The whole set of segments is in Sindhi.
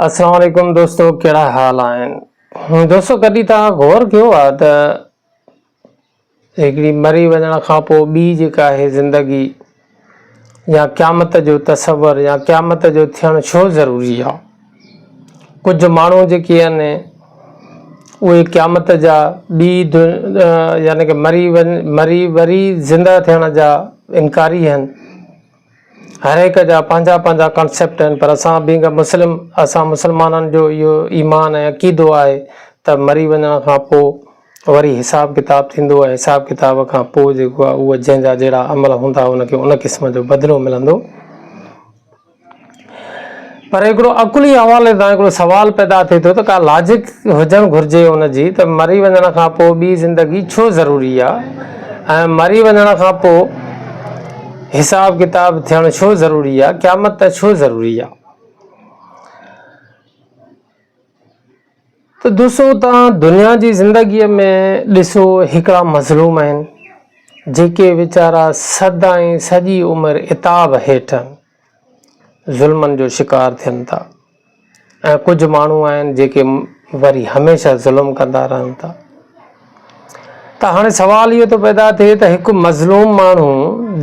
السلام عليڪم دوستو ڪهڙا حال آهن دوستو ڪڏهن توهان غور ڪيو آهي ته هڪڙي مري وڃڻ کان پوء ٻي جيڪا آهي زندگي يا قيامت جو تصور يا قيامت جو ٿيڻ ڇو ضروري آهي ڪجهه ماڻهو جيڪي آهن اهي قيامت جا ٻي يعني ڪه مري وڃ مري وري زنده ٿيڻ جا انڪاري آهن هر هڪ جا پنهنجا پنهنجا ڪانسيپٽ آهن پر اسان بينگ ا مسلم اسان مسلمانن جو اهو ايمان ۽ عقيدو آهي ته مري وڃڻ کان پوء وري حساب ڪتاب ٿيندو ۽ حساب ڪتاب کان پوء جيڪو آهي اهو جنهن جا جهڙا عمل هوندا ان کي ان قسم جو بدلو ملندو. پر هڪڙو عقلي حوالي سان هڪڙو سوال پيدا ٿئي ٿو ته ڪا لاجڪ هجڻ گهرجي ان جي ته مري وڃڻ کان پوء ٻي زندگي ڇو ضروري آ ۽ مري وڃڻ کان پوء حساب ڪتاب ٿيڻ ڇو ضروري آ قيامت ته ڇو ضروري آ ته دوستو تان دنيا جي زندگي ۾ ڏسو هڪڙا مظلوم آهن جيڪي ويچارا سدائين سڄي عمر عتاب هيٺ آهن ظلمن جو شڪار ٿين ٿا ۽ ڪجهه ماڻهو آهن جيڪي وري هميشه ظلم ڪندا رهن ٿا ته هاڻي سوال اهو ٿو پيدا ٿئي ته هڪ مظلوم ماڻهو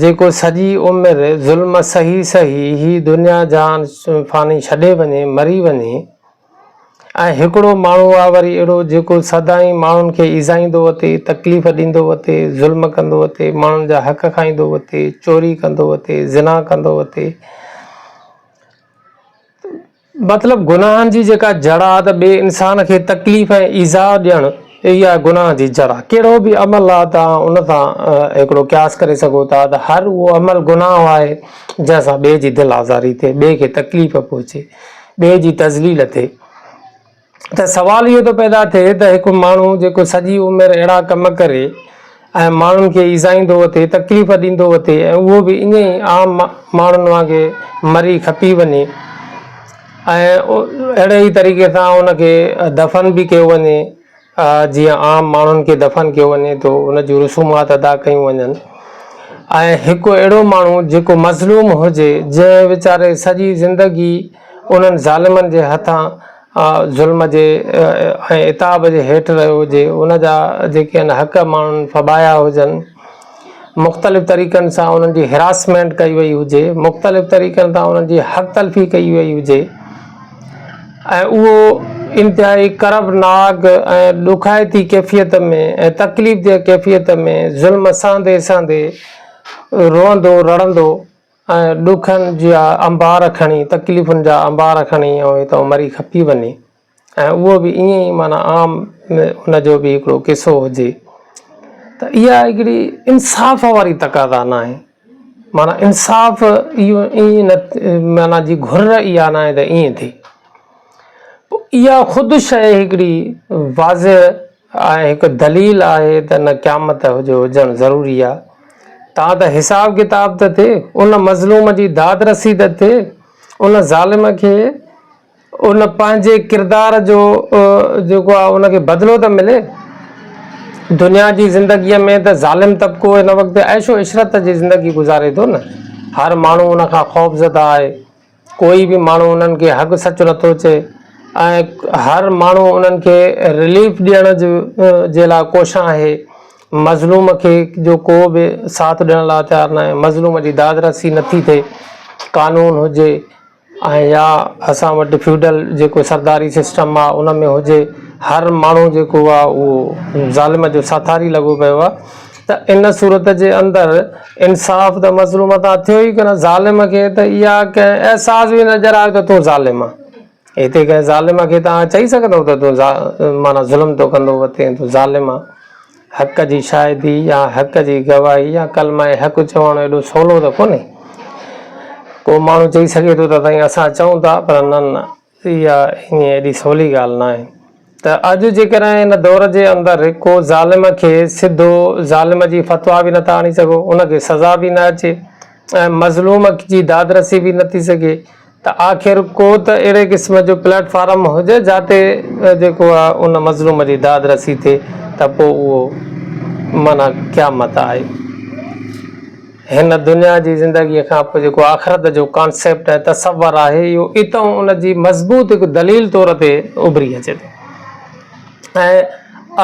جيڪو سڄي عمر ظلم سهي سهي هي دنيا جهان فاني ڇڏي وڃي مري وڃي ۽ هڪڙو ماڻهو آ وري اهڙو جيڪو سدائين ماڻهن کي ايذائيندو وتي، تڪليف ڏيندو وتي، ظلم ڪندو وتي، ماڻهن جا حق کائيندو وتي، چوري ڪندو وتي، زنا ڪندو وتي. مطلب گناهن جي جيڪا جڙ آ ته ٻئي انسان کي تڪليف ۽ ايذاء ڏيڻ اها گناهه جي جڙ آ. ڪهڙو به عمل آ توهان ان سان هڪڙو قياس ڪري سگهو ٿا ته هر اهو عمل گناهه آهي جنهن سان ٻئي جي دل آزاري ٿئي، ٻئي کي تڪليف پهچي. ٻئي جي تذليل ٿئي ته سوال اهو ٿو پيدا ٿئي ته هڪ ماڻهو جيڪو سڄي عمر اهڙا ڪم ڪري ۽ ماڻهن کي ايذائيندو وتي تڪليف ڏيندو وتي ۽ اهو به ائين ئي عام ماڻهن وانگي مري کپي وڃي ۽ اهڙي ئي طريقي سان ان کي دفن به ڪيو وڃي جيئن عام ماڻهن کي دفن ڪيو وڃي ٿو، ان جون رسومات ادا ڪيون وڃن ۽ هڪ اهڙو ماڻهو جيڪو مظلوم هجي، جنهن ويچاري سڄي زندگي انهن ظالمن جي هٿان ظلم جي ۽ عتاب جي هيٺ رهيو هجي، ان جا جيڪي آهن حق ماڻهن ڦٻايا هجن، مختلف طريقن سان انهن جي هراسمينٽ ڪئي وئي هجي، مختلف طريقن سان انهن جي حق تلفي ڪئي وئي هجي ۽ اهو انتهائي ڪربناڪ ۽ ڏکائتي ڪيفيت ۾ ۽ تڪليف ده ڪيفيت ۾ ظلم سهندي سهندي روئندو رڙندو ۽ ڏکن جا انبار کڻي تڪليفن جا انبار کڻي ۽ هتان مري کپي وڃي. ۽ اهو به ائين ئي معنيٰ عام ان جو به هڪڙو قصو هجي ته اها هڪڙي انصاف واري تقاضا ناهي معنيٰ انصاف اهو ائين نه معنيٰ جي گهر اها ناهي ته ائين ٿئي اها خود شيء هڪڙي واضح ۽ هڪ دليل آهي ته نه قيامت جو هجڻ ضروري آهي تان ته حساب ڪتاب ته ٿئي ان مظلوم جي داد رسي ته ٿئي ان ظالم کي ان پنهنجي ڪردار جو جيڪو آهي ان کي بدلو ته ملي. دنيا جي زندگيء ۾ ته ظالم طبقو هن وقت عيش و عشرت جي زندگي گذاري ٿو نه. هر ماڻهو ان کان خوفزده آهي. ڪوئي به ماڻهو انهن کي حق سچ نٿو چئي ۽ هر ماڻهو انهن کي رليف ڏيڻ جي لاء ڪوشان آهي. مظلوم کي جو ڪو به ساٿ ڏيڻ لاء تيار ناهي. مظلوم جي داد رسي نٿي ٿئي. قانون هجي. ۽ يا اسان وٽ فيوڊل جيڪو سرداري سسٽم آ ان ۾ هجي هر ماڻهو جيڪو آ اهو ظالم جو ساٿاري لڳو پيو آ ته ان صورت جي اندر انصاف ته مظلوم تان ٿيو ئي ڪونه ظالم کي ته اها ڪنهن احساس به نظر آيو ته تون ظالم آ هتي ڪنهن ظالم کي تان چئي سگهندو ته تون معنيٰ ظلم ٿو ڪندو وتين تون ظالم آ حق جي شاهدي يا حق جي گواهي يا ڪلمه حق چوڻ ايڏو سولو ته ڪونهي. ڪو ماڻهو چئي سگهي ٿو ته سائين اسان چئون ٿا پر نه نه اها ائين ايڏي سولي ڳالهه ناهي ته اڄ جيڪڏهن هن دور جي اندر ڪو ظالم کي سڌو ظالم جي فتويٰ به نٿا آڻي سگهو ان کي سزا به نه اچي ۽ مظلوم جي دادرسي به نه ٿي سگهي ته آخر ڪو ته اهڙي قسم جو پليٽ فارم هجي جاتي جيڪو آهي ان مظلوم جي داد رسي ٿئي ته پوء اهو معنيٰ قيامت آهي. هن دنيا جي زندگيء کان پوء جيڪو آخرت جو ڪانسيپٽ ۽ تصور آهي اهو اتئون ان جي مضبوط هڪ دليل طور تي اڀري اچي ٿو ۽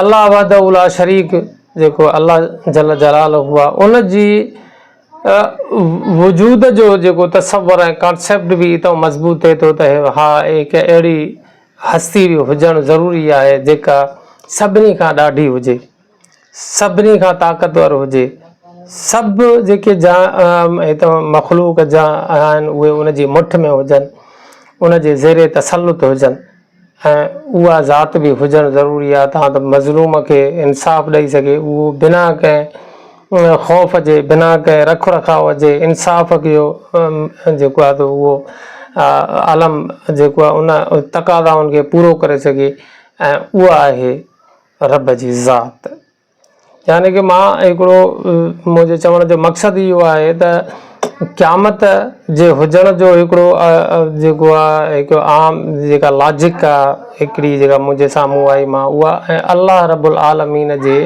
الله وحده لا شريڪ جيڪو الله جل جلاله آهي ان جي وجود جو جيڪو تصور ۽ ڪانسيپٽ به اتئون مضبوط ٿئي ٿو ته ها هڪ اهڙي هستي به هجڻ ضروري آهي جيڪا سڀني کان ڏاڍي هجي، سڀني کان طاقتور هجي، سڀ جيڪي هت مخلوق جا آهن اهي ان جي مٺ ۾ هجن، ان جي زير تسلط هجن ۽ اها ذات به هجڻ ضروري آهي تان ته مظلوم کي انصاف ڏئي سگهي اهو بنا ڪنهن خوف جي بنا ڪنهن رک رکاء جي انصاف جو جيڪو آهي اهو عالم جيڪو آهي ان تقاضائن کي پورو ڪري سگهي ۽ اها آهي رب جي ذات يعني ڪه مان هڪڙو منهنجي چوڻ جو مقصد اهو آهي ته قيامت جي هجڻ جو هڪڙو جيڪو آهي هڪ عام جيڪا لاجڪ آهي هڪڙي جيڪا منهنجي سامهون آئي مان اها ۽ الله رب العالمين جي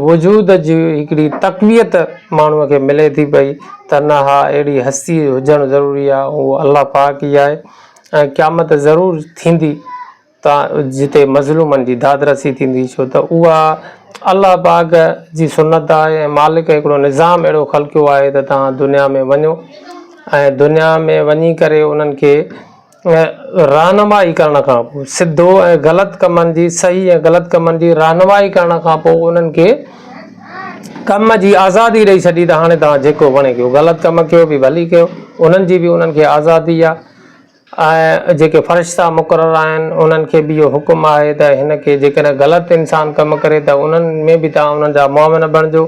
وجود جي هڪڙي تقويت ماڻهوء کي ملي ٿي پئي ته نه ها اهڙي هستي هجڻ ضروري آهي اهو الله پاڪ ئي آهي ۽ قيامت ضرور ٿيندي ته جتي مظلومن جي دادرسي ٿيندي ڇو ته اها الله پاڪ جي سنت آهي ۽ مالڪ هڪڙو نظام اهڙو خلقيو آهي ته توهان دنيا ۾ وڃو ۽ دنيا ۾ وڃي ڪري انهن کي رهنمائي ڪرڻ کان پوء سڌو ۽ غلط ڪمن جي صحيح ۽ غلط ڪمن جي رهنمائي ڪرڻ کان پوء انهن کي ڪم جي آزادي ڏئي ڇڏي ته هاڻي توهان جيڪو وڻي ڪيو غلط ڪم ڪيو به ڀلي ڪيو انهن جي به انهن کي آزادي آهي ۽ جيڪي فرشتا مقرر آهن انهن کي به اهو حڪم آهي ته هن کي جيڪڏهن غلط انسان ڪم ڪري ته انهن ۾ به توهان انهن جا معاون بڻجو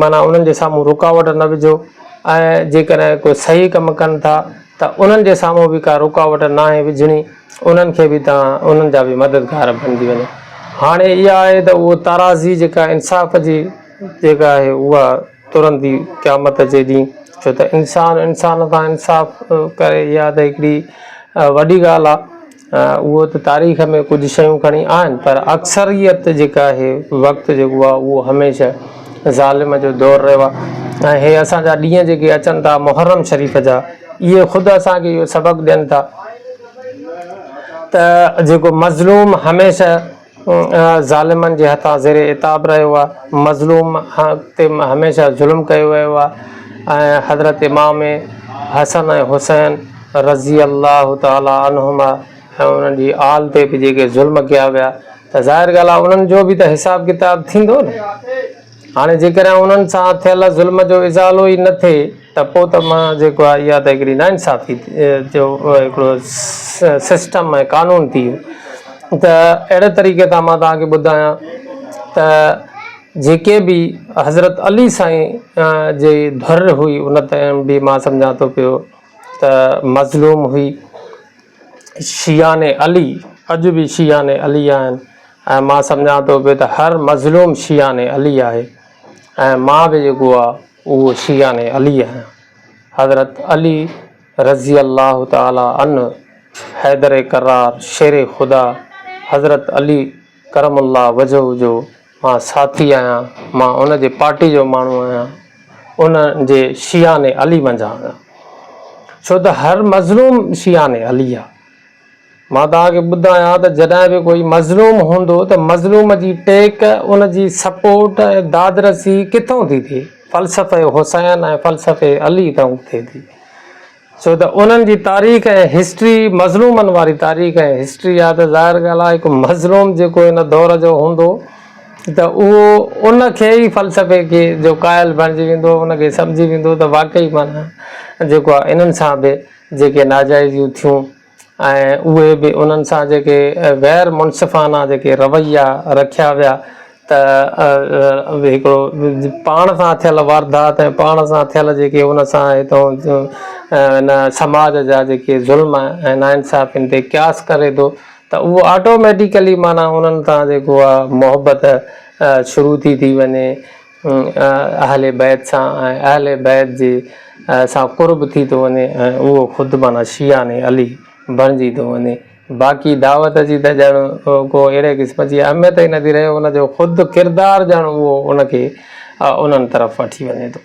معنيٰ انهن جي سامهون رڪاوٽ نه وجهو ۽ جيڪڏهن ڪو صحيح ڪم ڪن ٿا ته انهن جي سامهون به ڪا رڪاوٽ ناهي وجهڻي، انهن کي به توهان انهن جا به مددگار بڻجي وڃو. هاڻي اها آهي ته اهو تارازي جيڪا انصاف جي جيڪا آهي اها ترندي قيامت جي ڏينهن، ڇو ته انسان انسان سان انصاف ڪري اها ته هڪڙي وڏي ڳالهه آهي. اهو ته تاريخ ۾ ڪجهه شيون کڻي آهن پر اڪثريت جيڪا آهي وقت جيڪو آهي اهو هميشه ظالم جو دور رهيو آهي ۽ هي اسان جا ڏينهن جيڪي اچن ٿا محرم شريف جا اهي خود اسان کي اهو سبق ڏين ٿا ته جيڪو مظلوم هميشه ظالمن جي هٿان زير عتاب رهيو آهي، مظلوم تي هميشه ظلم ڪيو ويو آهي ۽ حضرت امام حسن ۽ حسين رضي الله تعالٰي عنهما ۽ انهن جي آل تي به جيڪي ظلم ڪيا ويا ته ظاهر ڳالهه آهي انهن جو به ته حساب ڪتاب ٿيندو نه. هاڻي جيڪڏهن انهن سان ٿيل ظلم جو ازالو ئي نه ٿئي ته پوء ته مان جيڪو آهي اها ته هڪڙي ناانصافي جو هڪڙو سسٽم ۽ قانون ٿي ويو ته اهڙي طريقي سان مان توهان کي ٻڌايان ته جيڪي به حضرت علي سائين جي ڌر هئي ان ٽائيم به مان سمجهان ٿو پيو ته مظلوم هئي شيعان علي اڄ به شيعان علي آهن ۽ مان سمجهان ٿو پيو ته هر مظلوم شيعان علي آهي ۽ مان به جيڪو آ اهو شيعان علي آهيان. حضرت علي رضي الله تعالٰي عنه حيدر ڪرار شير خدا حضرت علي ڪرم الله وجهه جو مان ساٿي آهيان، مان ان جي پارٽي جو ماڻهو آهيان، ان جي شيعان علي منجهان آهيان. ڇو ته هر مظلوم شيعان علي آ. مان توهان کي ٻڌايان ته جڏهن به ڪوئي مظلوم هوندو ته مظلوم جي ٽيڪ، ان جي سپورٽ ۽ دادرسي ڪٿئون ٿي ٿئي؟ فلسفه حسين ۽ فلسفه علي تائون ٿئي ٿي. ڇو ته انهن جي تاريخ ۽ هسٽري مظلومن واري تاريخ ۽ هسٽري آهي ته ظاهر ڳالهه آهي هڪ مظلوم جيڪو هن دور جو هوندو ته اهو ان کي ئي فلسفي کي جو قائل بڻجي ويندو ان کي سمجهي ويندو ته واقعي معنيٰ جيڪو آهي انهن سان به جيڪي ناجائزيون ٿيون ۽ اهي به انهن سان جيڪي غير منصفانه جيڪي رويا رکيا ويا ته هڪڙو پاڻ سان ٿيل واردات ۽ پاڻ سان ٿيل جيڪي ان سان هتون ان سماج جا جيڪي ظلم ۽ ناانصافين تي قياس ڪري ٿو ته اهو آٽوميٽيڪلي معنيٰ انهن سان جيڪو آهي محبت شروع ٿي ٿي وڃي اهل بيت سان ۽ اهل بيت جي سان قرب ٿي ٿو وڃي ۽ اهو خود معنيٰ شيعان علي بڻجي ٿو وڃي. باقي دعوت جي ته ڄڻ ڪو اهڙي قسم جي اهميت ئي نٿي رهي، ان جو خود ڪردار ڄڻ اهو ان کي انهن طرف وٺي وڃي ٿو.